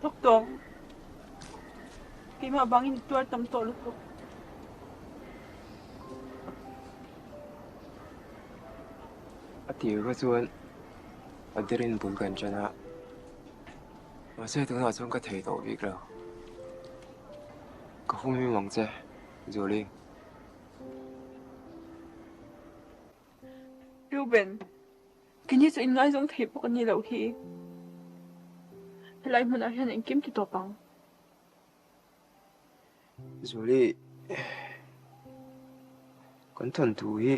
Thawk tawh ang. Keimah vangin i tuar tam tawh lutuk. A tir kha chuan a derin bul kan ṭan a, mahse tunah chuan ka thei tawh bik lo. Ka hum him ang che, Julie. Reuben, Kini chu inngaizawng thei bawk a ni loh hi. Helai hmunah hian engkim ti tawp ang. Zuali, kan thawnthu hi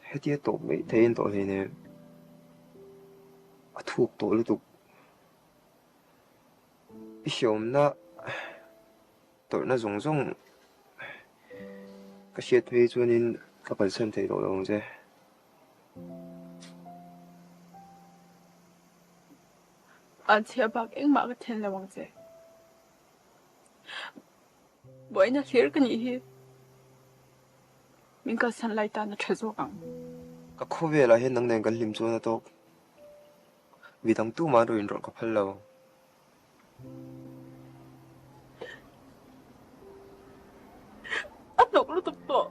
hetia tawp mai theihin tawh hleinem. A thuk tawh lutuk. I hriawmna tawrhna zawng zawng ka hriat phei chuanin ka kalsan thei tawh lo ang che. An chhia bak engmah ka then lo ang che. Buaina hlir ka nih hi min kalsan lai tan a tha zawk ang. Ka khawvelah hian nang nen kan hlim chuan a tawk. Midang tumah an rawn inrawlh ka phal lo. A hnawk lutuk tawh.